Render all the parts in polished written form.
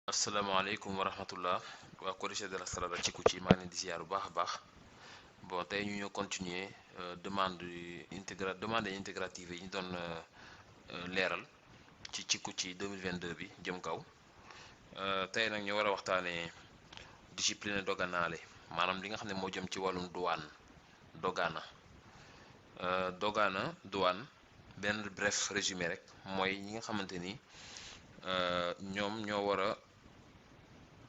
asalaamaaleykum wa rahmatullah waa Corrigé de la Strada ci Kouthie maa ngi leen di ziar bu baax a baax bon tey ñu ñoo continuer demande intégrative yi ñu doon leeral ci Kouthie 2022 bi jëm kaw tey nag ñu war a waxtaanee discipline doganale maanaam li nga xam ne moo jëm ci wàllum douane dogana douane benn bref résumé rek mooy ñi nga xamante ni ñoom ñoo war a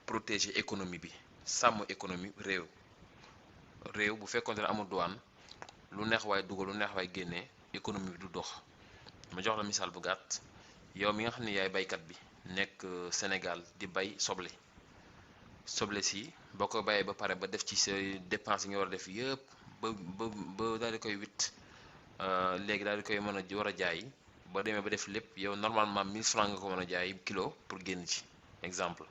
protéger économie bi sàmm économie réew bu fekkonte ne amul douane lu neex waay dugal lu neex waay génnee économie bi du dox ma jox la misaal bu gàtt yow mi nga xam ne yaay baykat bi nekk Sénégal di bay soble si boo ko bayee ba pare ba def ci say dépenses yi nga war a def yëpp ba daal di koy witt léegi daal di koy mën a war a jaay ba demee ba def lépp yow normalement 1000 francs nga ko mën a jaay kilo pour génn ci exemple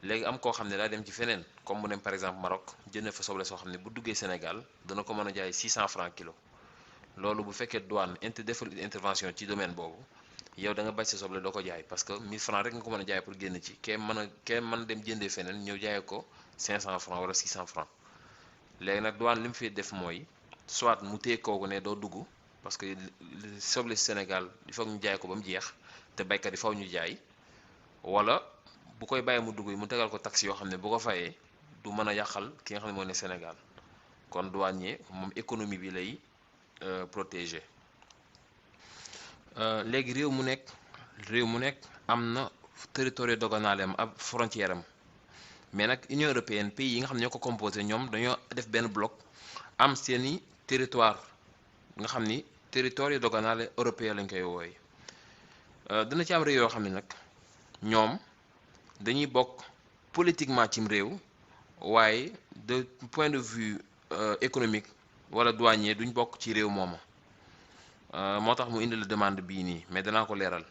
léegi am koo xam ne daa dem ci feneen comme mu dem par exemple Maroc jënd fa soble soo xam ne bu duggee Sénégal dana ko mën a jaay 600 francs kilo loolu bu fekkee douane defal intervention ci domaine boobu yow da nga bañ sa soble doo ko jaay parce que 1000 francs rek nga ko mën a jaay pour génn ci kee mën a dem jëndee feneen ñëw jaayee ko 500 francs wala 600 francs léegi nag douane li mu fi def mooy soit mu téye kooku ne doo dugg parce que soble si Sénégal il faut ñu jaay ko ba mu jeex te baykat yi faw ñu jaay wala bu koy bàyyi mu dugg yi mu tegal ko taxe yoo xam ne bu ko fayee du mën a yàqal ki nga xam ne moo ne Sénégal kon douanier moom économie bi lay protéger léegi réew mu nekk am na territoire doganale am ab frontière am mais nag Union européenne pays yi nga xam ne ñoo ko composé ñoom dañoo def benn bloc am seeni territoire nga xam ni territoire doganale européen lañ koy wooye dina ci am réew yoo xam ne nag ñoom dañuy bokk politiquement cim réew waaye de point de vue économique wala douanier duñ bokk ci réew mooma moo tax mu indi la demande bii nii mais danaa ko leeral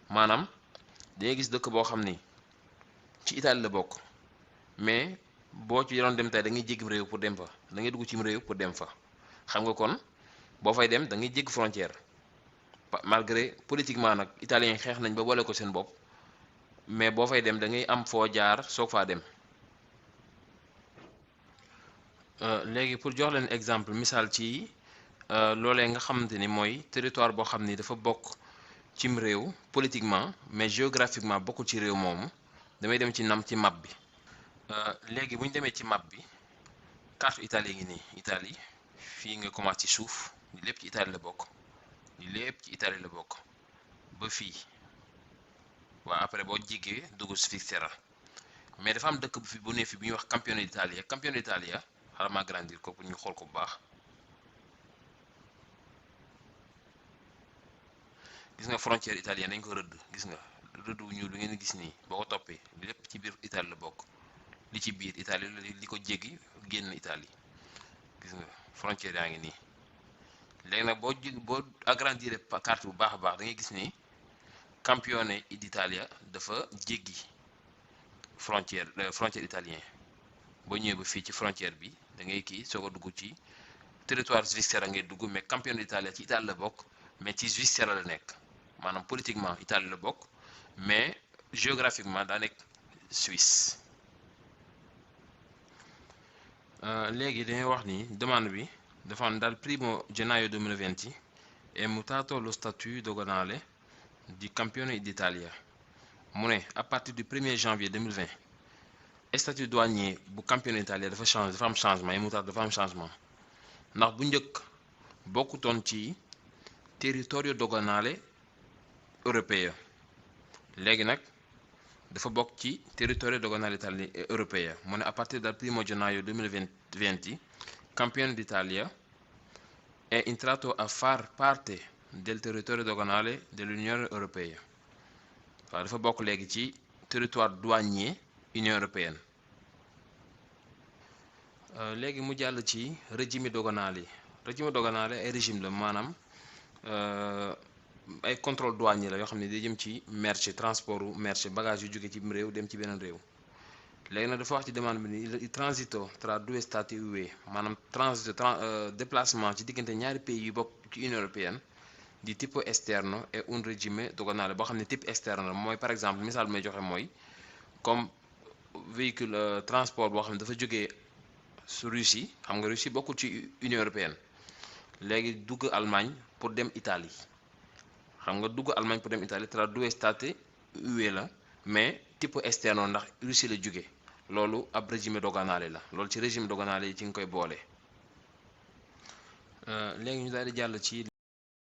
maanaam dangay gis dëkk boo xam ni ci Italie la bokk mais boo ci doon dem tey da ngay jéggi réew pour dem fa da ngay dugg cim réew pour dem fa xam nga kon boo fay dem da ngay jéggi frontière malgré politiquement nag italiens yi xeex nañ ba boole ko seen bopp mais boo fay dem da ngay am foo jaar soog faa dem léegi pour jox leen exemple misaal ci loolee nga xamante ni mooy territoire boo xam ni dafa bokk cim réew politiquement mais géographiquement bokkul ci réew moomu damay dem ci map bi léegi bu ñu demee ci map bi carte Italie ngi nii Italie fii nga commencé ci suuf lépp ci Italie la bokk lépp ci Italie la bokk ba fii waaw après boo jégee dugg Svizzera mais dafa am dëkk bu ne fi bu ñuy wax Campione d'Italia xaaral ma agrandir ko pour ñu xool ko bu baax gis nga frontière italienne dañ ko rëdd gis nga rëdd wu ñuul bi ngeen gis nii boo ko toppee lépp ci biir Italie la bokk li ci biir Italie la li ko jéggi génn Italie gis nga frontière yaa ngi nii léegi nag boo agrandir carte bu baax a baax da ngay gis ni Campione d'Italia dafa jéggi frontière italien boo ñëwee ba fii ci frontière bi da ngay kii soo ko dugg ci territoire Svizzera ngay dugg mais Campione d'Italia ci Italie la bokk mais ci Svizzera la nekk maanaam politiquement Italie la bokk mais géographiquement daa nekk Suisse léegi dañuy wax ni demande bi dafa am dal 1° gennaio 2020 è mutato lo statut doganale di Campione d'Italia mu ne à partir du 1er janvier 2020 statut douanier bu Campione d'Italia dafa am changement yi mutato dafa am changement ndax bu njëkk bokkutoon ci territorio doganale europeo léegi nag dafa bokk ci territorio doganale europeo mu ne à partir dal 1° gennaio 2020 Campione d'Italia è entrato a far parte del territorio doganale dell'Unione Europea waaw dafa bokk léegi ci territoire douanier Union européenne léegi mu jàll ci régime doganal yi régime doganal ay régime la maanaam ay contrôle douanier la yoo xam ne day jëm ci merce transportu merce bagage yu jóge ci réew dem ci beneen réew léegi nag dafa wax ci demande bi ni il transito tra due stati UE maanaam déplacement ci diggante ñaari pays yu bokk ci Union européenne di tipo esterno et un régime doganale boo xam ne type externe la mooy par exemple misaal bi may joxe mooy comme véhicule transport boo xam ne dafa jógee su Russie, xam nga Russie bokkul ci Union européenne, léegi dugg Allemagne pour dem Italie. xam nga dugg Allemagne pour dem Italie tra due state UE la, mais type esterno ndax Russie la jóge, loolu ab régime doganale la, loolu ci régime doganale yi ci nga koy boole. léegi ñu daal di jàll ci